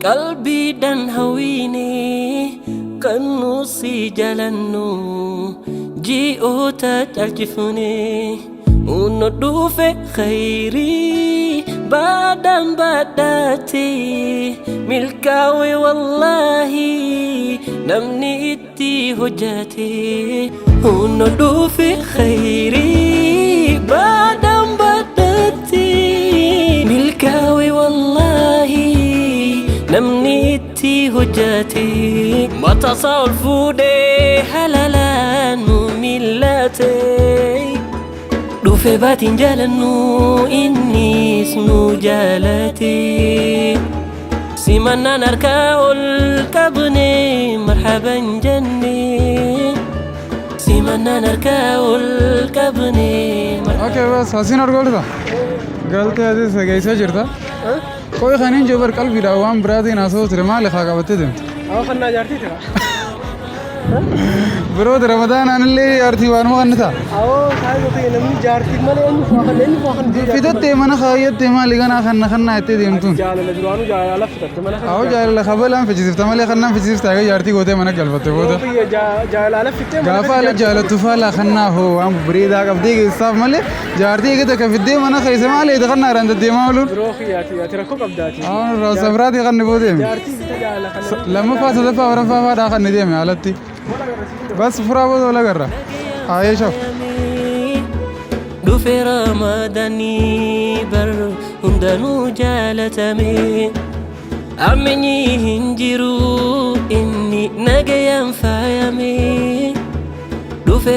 Qalbiidhaan hawwiine kan nu si jaalannu ji'oota caalchifne nu dhufe khayrii baadhaan baadhaate milkaa'e wallaahi namni itti hojjate nu dhufe khayrii baadhaan baadhaate milkaa'e wallaahi namni itti hojjate mataasaa ol fuudhee halalaan nu millate dhufe baatiin jaalannu innis nu jaalate simannaan harkaa ol qabne marhaban jenne simannaan harkaa ol qabne. Okay, bas asiin argoolta. Galtee atis geessee jirta. Qoy kaniin jiru bar qalbiidhaan waan biraatiin haasa'u ture maali haa qabattee deemte? Awwa fannaa jaartii tira. Biroota Ramadaanaan illee jaartii waanuma kan ta'a. Awwa saayiba ta'e namni jaartii malee eenyu faa kan eenyu faa kan Fitattee mana kaayyattee maali ganaa kanna kannaa jettee deemtuun. Jaalala duraanuu jaalala fitatte mana. Awwa jaalala kabalaan fichisiifta malee kannaan fichisiifta egaa jaartii gootee mana galfatte booda. Jaalala fittee mana. Gaafa ala jaalattu faala kannaa hoo waan bareedaa qabdee keessaaf malee jaartii eegata kan fiddee mana keessa maali eega kannaa irraan deddeemaa ooluun. Biroo kiyyaati ati rakkoo qabdaati. Awwa irraa safraatii kan ni boodeemi. Jaartii bita jaalala kana. Lammaffaa sadaffaa afuraffaa faadhaa kan ni deeme alatti. Bas furaa booda wal agarra. Haayee shaf. Dhufe Ramadaanii bar hundanuu jaalatame Ammeenyi hin jiru inni nagayaan faayame Dhufe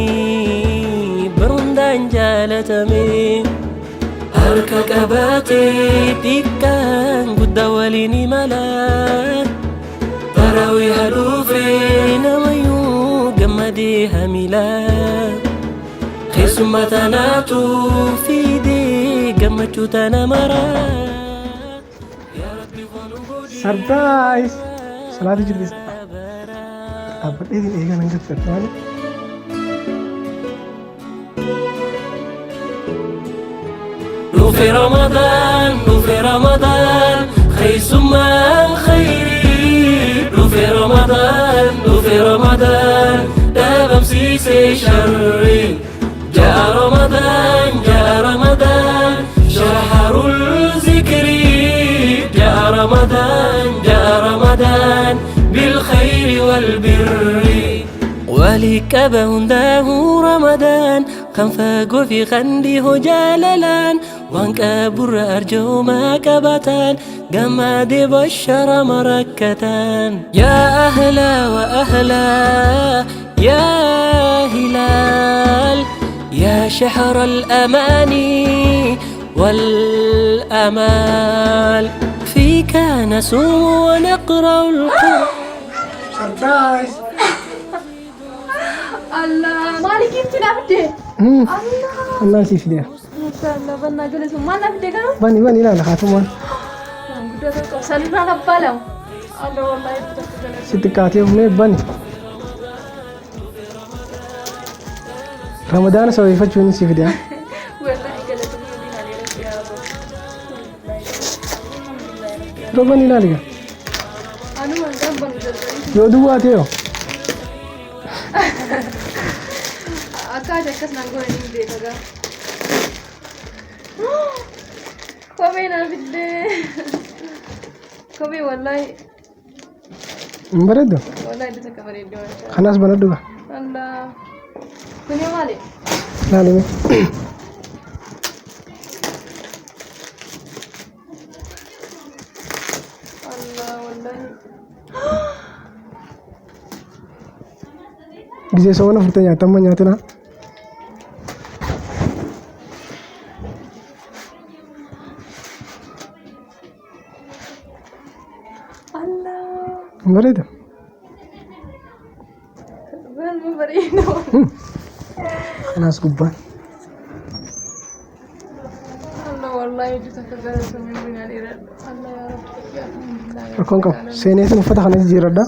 Ramadaanii bar hundaan jaalatame Harka qabatee xiqqaan guddaa waliin imala Tarawih dhufe namayyuu gammadee hamila Keessummaa tanaatu fidee gammachuu tana mara. Surprise! Salaata jirti. Dhaabbadheetiin eegan hanga fudhatte malee. Dhufe Ramadaan, dhufe Ramadaan, keessummaan khayrii. Dhufe Ramadaan, dhufe Ramadaan, dhabamsiisee sharrii. Jaa Ramadaan, jaa Ramadaan, shaharul zikrii. Jaa Ramadaan, jaa Ramadaan, بالخير والبر ولكب هنداه رمضان kan fagoo fi kan dhihoo jaalalaan waan qaburra arjooma qabatan gammadee bashara marakkatan yaa ahla wa ahla yaa hilaal yaa shahra al-amaani والأمال فيك نصوم ونقرأ القرآن Surprise! Allah, maali giiftii naa fidde? Allah. Annaan sii fidee. Mashallah, bannaa galatoomi. Maal naa fidde garuu? Bani bani ilaala haatumaan. Waan guddaa tokko sanirraa abbaa lama. Allah wallahi hedduu tokko galatoomi. Si xiqqaatee humnee bani. Ramadaana sababeeffachuun si fidee. Wallahi galatoomi waliin ani rabbi haa ta'u. Yeroo bani ilaali gaa. Anuma hin banu jalqabee. Yoo duwwaa ta'e hoo? Akka ati akkas naan goone ni beeka gaa. Kophee naa fiddee. Kophee wallahi Hin bareeddu? wallahi iddoo takka bareeddi mashallah. Kanaas banadhu gaa. Allah. Kuni maali? Ilaali mee. Allah wallahi. Gisee soomana furtee nyaatta amma nyaatina. Allah. Hin bareedu? Baay'ee bareedu. Kanaas gubbaan. Allah wallahi iddoo takka galatoomi minaan dheeradhu. Allah yaa Rabbi alhamdulillah. Rakkoon qabu. Seeneetiin uffata kanas jijjiiradha.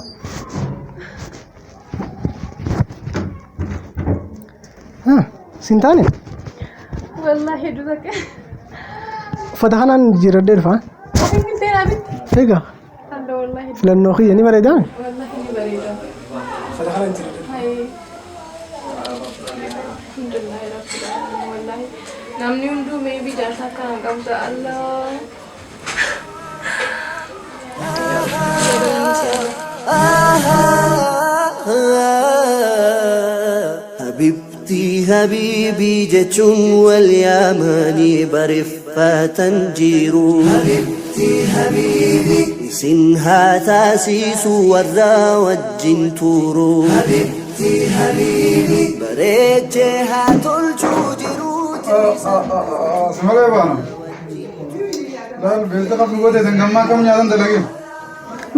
Haa, siin taane Wallahi iddoo takka. uffata kanaan jijjiiradhee dhufa. Ati filtee naa bitte? Egaa Alla wallahi filannoo kiyya ni bareedaa? Wallahi ni bareeda. Hayi. Alhamdulillahi rabbil alamin wallahi. Namni hunduu maybe jaarsa akkana qabu ta'a. Allah. حبيبتي حبيبي جتون واليماني برفة جيرو حبيبتي حبيبي سنها تاسيس ورا والجن تورو حبيبتي حبيبي بريتها تلجو جرو Simalee baana. Laal beelta qabdu goote tan gammaa kam nyaatan dalagee.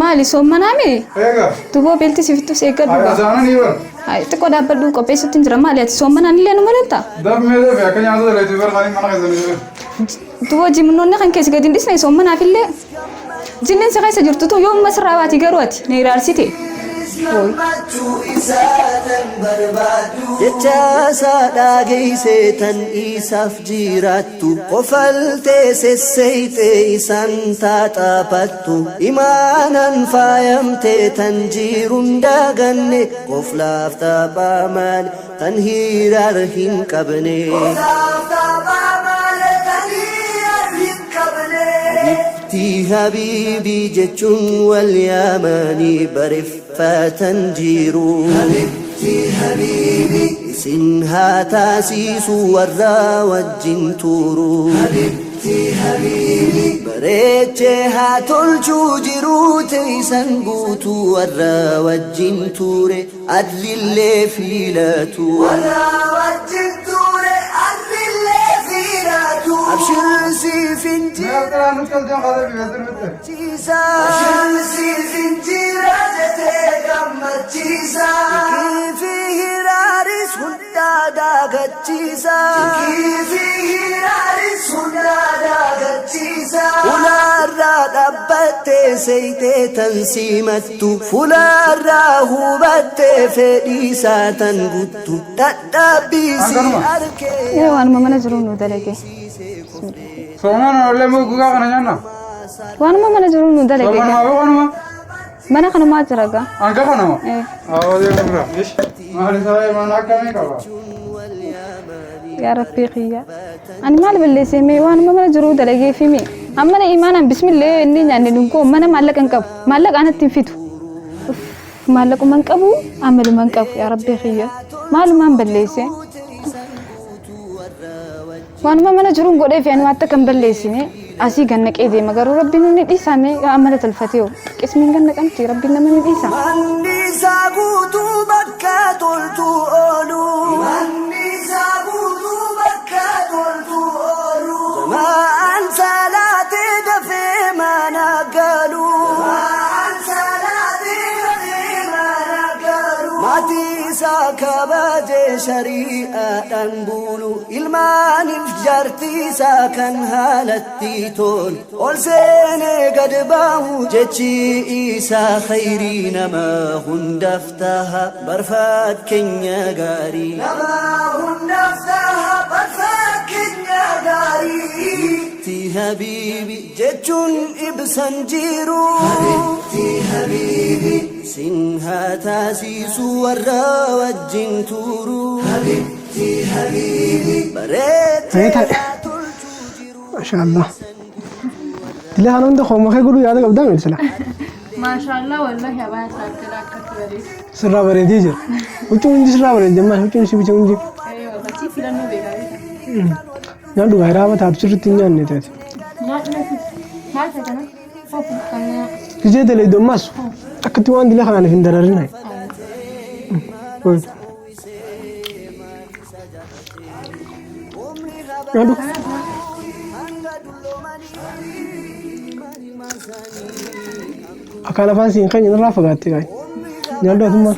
Maali soommanaa mee? Eega. Duboo beelti sifittus eeggadhu. Asaana ni bar. Xiqqoo dhaabbadhu qopheessutti hin jira maali ati soommanaan illee numa lolta? Daf meelee fi akka nyaata dalagee bar kan mana keessanii jiru. Duboo jimnoonni kan keessa gadi hin dhisne soommanaaf illee. Jinneen si keessa jirtu tu yoomuma sirraa baati garuu ati na iraarsite. Jecha isaa dhageessee tan isaaf jiraattu qofaltee sesseeytee isaan taaxaaphattu imaanan faayamtee tan jiruun daganne qoflaaf taphaa maal tan hiraar hin qabne. حبيبتي حبيبي جتون واليماني برفة جيرو حبيبتي حبيبي سنها تاسيس ورا والجن تورو حبيبتي حبيبي بريتها تلجو جرو تيسن بوتو ورا والجن توري أدلي اللي في لا ورا والجن توري أدلي اللي في لا أبشر سيف انتي Fularraa dhaabbattee seeytee tan simattu fularraa hubattee fedhiisaa tan guttu dadhabbiisii harkee. Ee waanuma mana jiru nu dalage. Soomaan ollee moo gogaa kana nyaanna? Waanuma mana jiru nu dalage. Soomaan maa kanuma? Mana kanumaa jira gaa. Hanga kanuma? Ee. Awwalee gurra. Maali sababa mana akkamii qaba? Yaa Rabbii kiyya. Ani maal balleessee mee waanuma mana jiru dalagee fi mee. Amma na imaanaan bismillee inni nyaanne dhungoo mana maallaqa hin qabu. Maallaqa anatti hin fitu. Maallaquma hin qabu amaluma hin qabu yaa Rabbii kiyya. Maalumaan balleessee. Waanuma mana jiruun godhee fi ani waan takka hin balleessine asii gannaqee deema garuu rabbiin ni dhiisa mee amala tolfatee hoo qismiin gannaqamti rabbiin nama ni dhiisa. Manni isaa guutuu bakka toltu oolu. Manni isaa guutuu bakka toltu oolu. Jamaan salaatee dafee mana galu. Jamaan salaatee dafee mana galu. Maatii isaa kabajee shari'aadhaan bulu. Ilmaaniif jaartii isaa kan haalatti tolu. Ol seenee gad ba'u jechi isaa khayrii nama hundaaf taha barfaat keenya gaarii. Nama hundaaf taha barfaat keenya gaarii. Habiibti habiibi jechuun ibsan jiru. Habiibti habiibi sin haa taasisu warra wajjin turu. Habiibti habiibi bareeddee haa tolchuu jiru. Maashaallah. Dilee kana hunda hooma kee godhuu yaada qabdaa miti sila. Maashaallah wallahi abaa isaa akkana akkatti bareeda. Sirraa bareedee jira. Huccuun hundi sirraa bareedee ammaa huccuun isii bicha hundi. Ee wallahi filannoo beekaa beekaa. Nyaadhu gaa hiraaba taatu sirriitti hin nyaanne taate. Nyaadhu maal ta'e kana? Gizee dalee dommaas akkatti waan dilee kanaan hin dararin hayi. Nyaadhu. Akkaan afaan siin keenya irraa fagaatte gaay. Nyaadhu atummaa.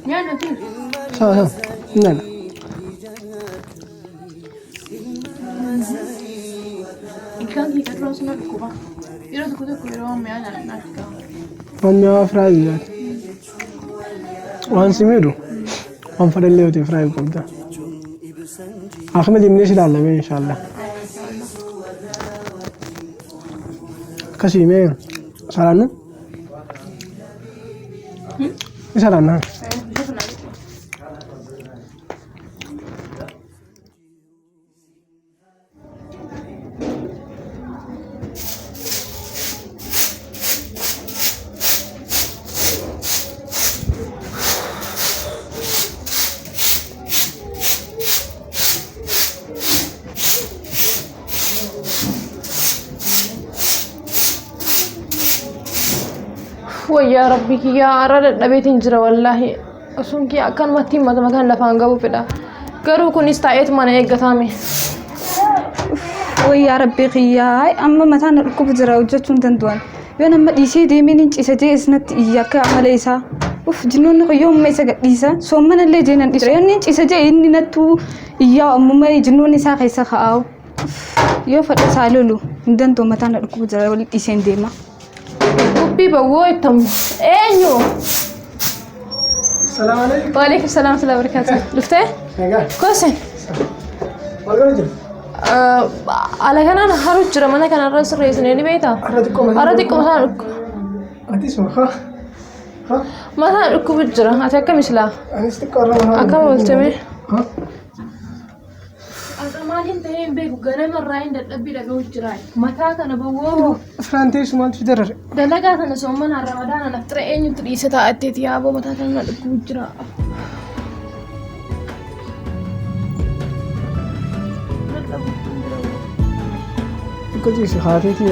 Nyaannu tun. Sawa sawa. Nyaanna. Ilkaan kee kan sun dhukkuba. Yeroo tokko tokko yeroo mi'aa nyaannu argaa. Waan mi'aawaa firaayii nyaata. Waan si miidhu waan fadhallee yoo ta'e firaayii qabda. Akkuma deemnee si ilaallamee inshaallah. Akkasii mee salaannu? Ni salaanna. Wayyaa rabbi kiyyaa har'a dadhabeetiin jira wallaahi. Osuun kiyya akkanumatti himmata mataan lafaan gahu fedha. Garuu kunis taa'eetu mana eeggataame. Wayyaa rabbii kiyyaa amma mataan na dhukkubu jira hojjechuu hin danda'an. Yoo nama dhiisee deemee ni ciisa jee isnatti iyya akka amala isaa. Uff jinnoonni kun yoomuma isa gadhiisa. Soomana illee jee nan dhiisa. Yoo inni ciisa jee inni nattuu iyyaa ammuma jinnoonni isaa keessa kaa'u. Yoo fedha isaa lolu hin danda'u mataan na dhukkubu jira wal dhiiseen deema. Dubbii bawwoo ittamu. Eenyu? Salaam alaikum. Waalaikum salaam wa barakaatu. Dhuftee? Nagaa. Koose. Maal godha jirtu? Ala kanaan haru jira mana kanarra sirreessinee ni beektaa? Har'a xiqqoo mataa. Har'a xiqqoo mataan dhukkuba. Atis moo? Ha? Ha? Mataan dhukkubu jira. Ati akkam islaa? Anis xiqqoo har'a mataa. Akkam ooltame? Ha? Har'a maaliin ta'ee hin beeku ganamarraa hin dadhabbii dhaga'u jira. Mataa kana bawwoo. Firaan teessu maaltu si darare? Dalagaa kana soommanaan ramadaana naftira eenyutu dhiise taa'atteeti yaaboo mataa kana na dhukkubu jira. Xiqqoo ciisi haateeti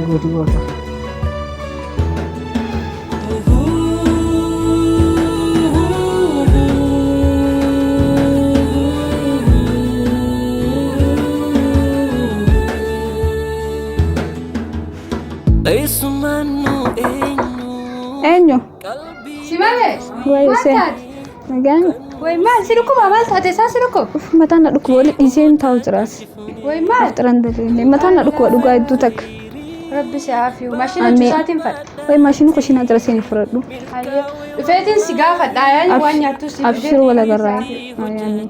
gootu goota. Eessumaan nu eenyu Eenyu? qalbii Si malee? Wayi Maal Hussein. taate? Nagaan. Wayi maal? Si dhukkuba maal taate? Isaa si dhukkuba? Uff mataan na dhukkuba wal dhiiseen taa'u jiraas. Wayi maal? Afxiran dalillee mataan na dhukkuba dhugaa hedduu takka. Rabbi si haafiyu. Maashina Ameen. juusaatiin fadha. Wayi maashinii kushiinaa jira seenii fudhadhu. Hayyee. Dhufeetiin si gaafadha. Yaani waan nyaattu si Abshir wal agarraa. Ayaani.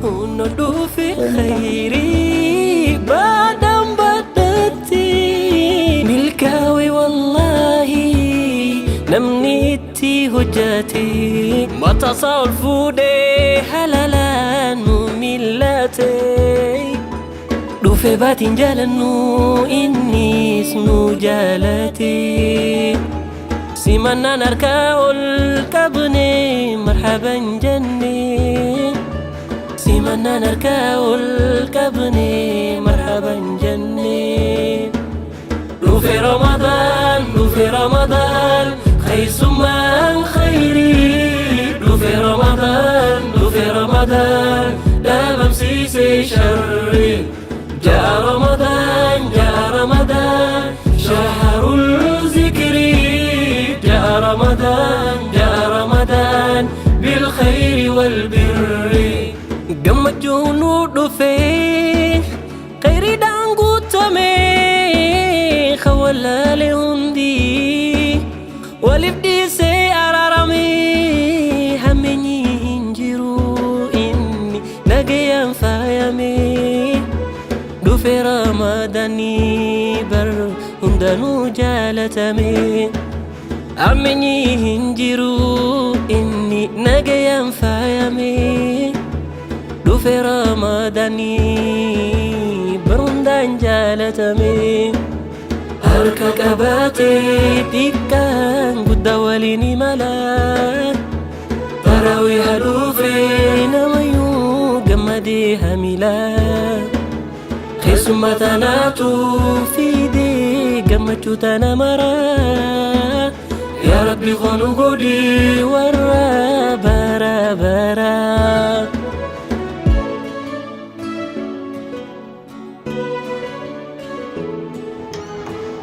Hunno dhufe khayrii baadhaan baadhatti milkaa'e wallaahi namni itti hojjate mataasaa ol fuudhee halalaan nu millate dhufe baatiin jaalannu innis nu jaalate simannaan harkaa ol qabne marhaban jenne simannaan harkaa ol qabne marhaban jenne dhufe ramadaan dhufe ramadaan خيسمان خيري dhufe ramadaan dhufe ramadaan dhaabamsiise sharri جاء رمضان جاء رمضان شهر الذكر جاء رمضان جاء رمضان بالخير والبر gammachuun nu dhufe khayriidhaan guutame khawalaale hundi waliif dhiisee araarame hammeenyi hin jiru inni nagayaan faayame dhufe ramadaanii bar hundanuu jaalatame hammeenyi hin jiru inni nagayaan faayame dhufe ramadaanii bar hundaan jaalatame harka qabaatee xiqqaan guddaa waliin imala tarawii haduufe namayyuu gammadee hamila keessummaa tanaatu fidee gammachuu. Gammachuu tana maraa. Yaa Rabbi koonu godhi warra bara baraa.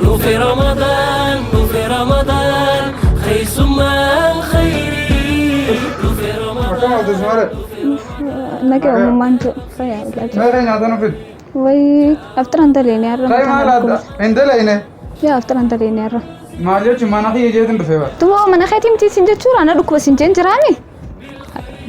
Dhufe Ramadaan, dhufe Ramadaan, keessummaan khayrii. Dhufe Ramadaan. Akkam ooltu malee? Nagaa uumammaan jiru. Fayyaa wallaahi. Meeqa nyaata nu fidi? Wayii afxiran daleeni har'a. Kai maal adda? Hin dalayne. Yaa afxiran daleeni har'a. Maal jechuun mana kiyya jeetin dhufee bara. Tumoo mana keetii miti sin jechuudha na dhukkuba sin jeen jiraami.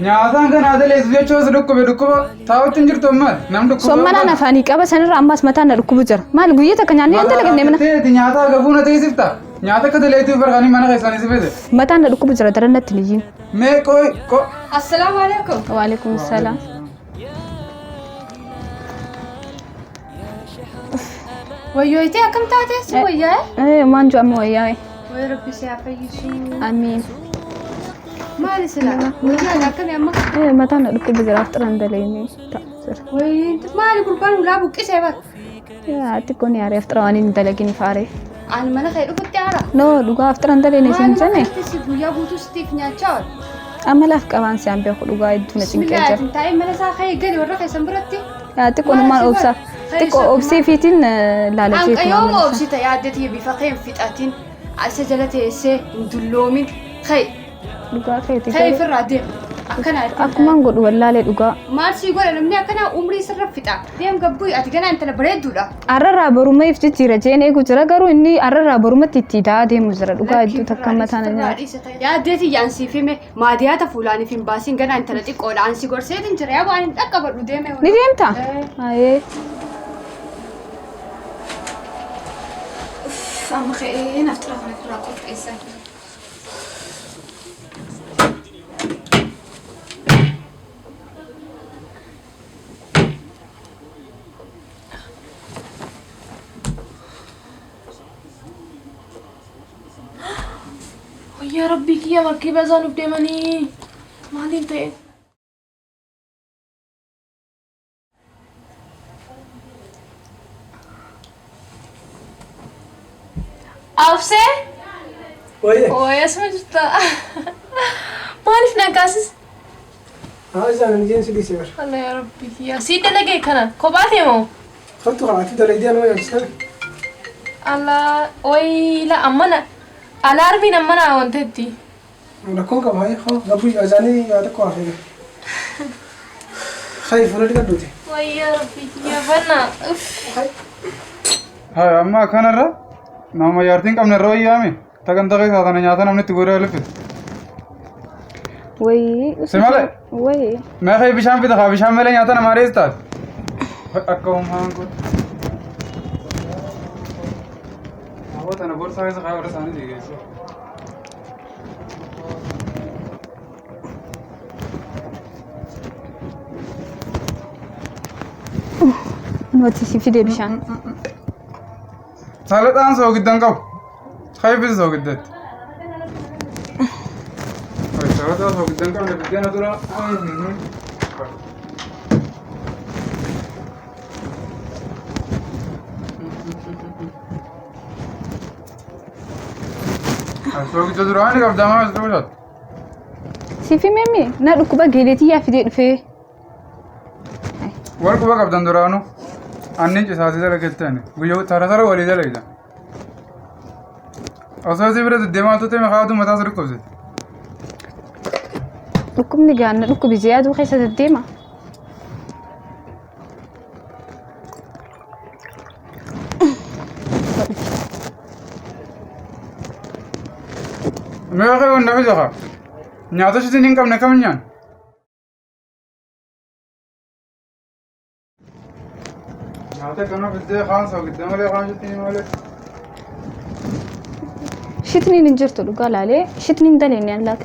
Nyaataan kan haa daleessu jechuun si dhukkube dhukkuba taa'utti hin jirtu ammaal nam dhukkuba. Sommanaan afaanii qaba sanirra ammas mataan na dhukkubu jira. Maal guyyaa takka nyaannee hin dalagamne mana. Teeti nyaata gafuu na teessifta. Nyaata akka daleetuuf barkaanii mana keessanii si fide. Mataan na dhukkubu jira daran natti hin iyyin. Mee qoy qo. Assalaamu alaikum. Waalaikum salaam. Wayyooyitee akkam taate si wayyaa'e? Eh maan jiru amma wayyaa'e. Wayi Rabbi si haa fayyisu. Amiin. Maali sila? Wayyaan akkami amma? Eh mataan na dhukkubu jira afxiran daleeni. Ta'a jira. Wayi maali gurbaan ulaa buqqisee bara? Yaa xiqqoon yaaree aftira waan hin dalagin faaree. Ani mana kee dhufutti aara. No dhugaa afxiran daleeni sin Maali jenne. akkanatti si guyyaa guutuu sitiif nyaachaa oolu? Amma laaf qabaan si an beeku dhugaa hedduu na cinqee Bismillah jira. atin taa'ee mana isaa kee gali warra keessan biratti. Yaa xiqqoonumaan obsaaf. Xiqqoo obsee fiitiin laala Anqa jeetu yooma obsita yaaddetii bifa kee hin fixatin. Isa jala teessee hin dulloomin. Kee Dhugaa keeti kee garuu. ofirraa deem. Akkana ittiin Akkumaan godhu wallaalee dhugaa. Maal sii godha namni akkana umrii sirra fixa. Deem gabbuu ati ganaa intala bareedduudha. Arrarraa boruma if jijjiira jeen eegu jira garuu inni arrarraa borumatti itti da'aa deemu jira dhugaa hedduu takka mataan na nyaata. Yaaddeetii yaan siif hime maadiyaata fuulaaniif hin baasiin ganaa intala xiqqoodha. Ansi gorseetiin jira yaa waan hin dhaqqabadhu deeme. Ni deemta? Ayee. Amma ka'ee naaf xira kana ofirraa qopheessan. Wayyaa rabbii kiyya markiba isaan nuuf deemanii maaliin ta'e? Absee? Wayye. Wayyaa asuma jirta. Maaliif na kaasis? Haa isaan hin jeen si dhiisee bara. Allah yaa rabbii kiyya. Sii dalagee kana kophaa ta'e moo? Kottu kanaatti dalagdee anuma nyaachistan. Allah wayii la ammana alaarmiin ammana wanteetti. Rakkoon qaba hayi hoo gabbuu isaanii yaa tokko hafee. Hayi fuula dhiqadhuuti. Wayyaa rabbii kiyya banna. Haa amma akkanarra nama jaartiin qabne irra wayyaame tagan taqee tana nyaata namni itti godhee olifite. Wayii. Si malee? Wayii. Mee bishaan fida haa bishaan malee nyaata namaa rees taate. Akka uumaan kun. Hawwa tana gorsaa keessa kaa warra isaanii geessu. Nuti si fide bishaan. Salaxaan soogiddan qabu. Kaybisi soogiddatti. Salaxaa soogiddan qabne biddeena dura. Soogidda duraanii qabdaa maa as dhufuudhaati. Siif himemi na dhukkuba geeleetii yaa fidee dhufee. Wal quba qabdan duraanuu. Annin cisaasii dalagettani. Guyyaa tara tara walii dalagdan. Osoo si bira deddeemaa turte maqaatu mataa si dhukkubsite. Dhukkubni gaanna dhukkubi jee aduu keessa deddeema. Mee kee wanna fida kaa. Nyaata shitiin hin qabne kam nyaan? Nyaata kana fiddee kaan soogidda malee kaan shitiin malee. Shitniin hin jirtu dhugaa laalee shitniin daleenne allaa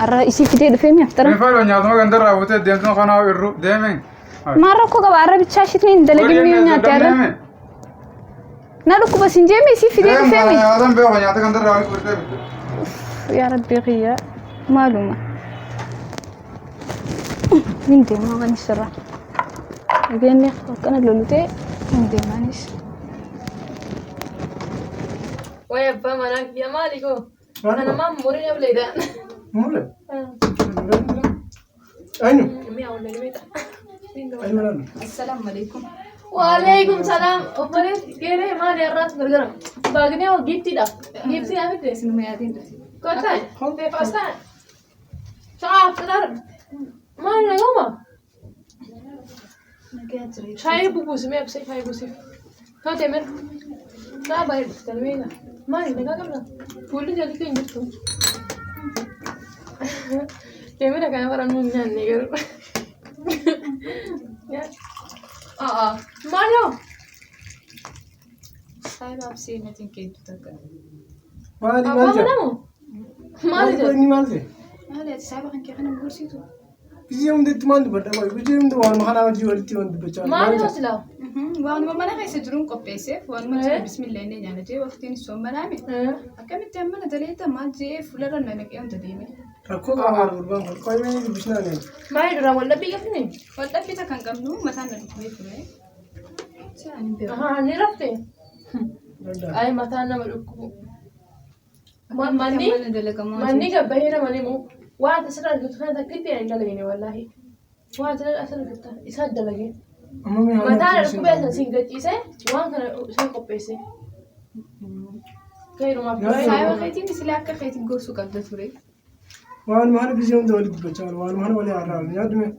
arra isii fidee dhufee mi aftara. Mee faayidoo nyaatuma gandarraa butee deemtuma kanaa irru deemee. Maal rakkoo qaba arra bichaa shitniin dalagin mi nyaatte arra. Na dhukkuba sin jeeme isii fidee dhufee mi. Nyaatan beeku nyaata gandarraa walitti fidee. Yaa rabbii kiyya maaluma. Hin deemaa waan sirra. Dhageenye akkana lolutee hin deemaanis. Wayi abbaa manaa kiyya maali koo? Maali Kana koo? maan murii dhableedha. Murre? Eenyu? Mi'a wallee meeqa? Eenyu laala? Assalaamu alaikum. Waalaikum salaam. Obboleetti geeree maali har'aas gargara? Baagnee hoo giiftiidha. Giiftii naa fidde. Isinuma yaadeen dhufe. Kottaa. Feefastaa. Sa'aa fitar. Maali naguma? Nagaa jira. Shaayii bubuusi mee absee shaayii buusiif. Toote mir. Sa'a baay'ee dhuftan meeqa? Maali nagaa qabna? Fuulli jalli kee hin jirtu. Deemina kana bara nuun nyaanne garuu. Aa maali hoo? Saayiba absee natiin keetu takka. Maali Abbaa maal jedha? manamu? Maali jedha? Inni maal ta'e? Maali ati saayiba kan kee kana hin gorsitu? Biyya hundatti maal dubbadha? Biyya hunda waanuma kanaa wajjin walitti waan dubbachaa. Maali hoo silaa? Waanuma mana keessa jiruun qopheesseef waanuma jiru bismillah inni nyaana jee waqtiin soomanaame. Akkamitti amma na daleeta maal jee fuularra na naqee hunda deeme. Rakkoo qaba gurbaan kun. Qoy mee dubbisnaa nee. Maali duraan waldhabbii qabdini? Waldhabbii takka hin qabnu mataan na dhukkubee ture. Ani hin beeku. Ahaa ni rafte. Danda'a. Ay mataan nama dhukkubu. Manni Mana dalagamaa manni gabbaheera malee moo waan asirra argatu kana takkitti hin dalagne wallaahi. Waan asirra argatu isa dalage. Amma mee haala Mataan dubbisnaa. dhukkubee san siin gachiise waan kana isaan qopheesse. Kairumaaf. Saayiba keetiin silaa akka keetiin gorsuu qabda ture. Waanuma kana biyya hunda walitti dubbachaa oolu. Waanuma kana walii haarraa oolu. Nyaaddu mee.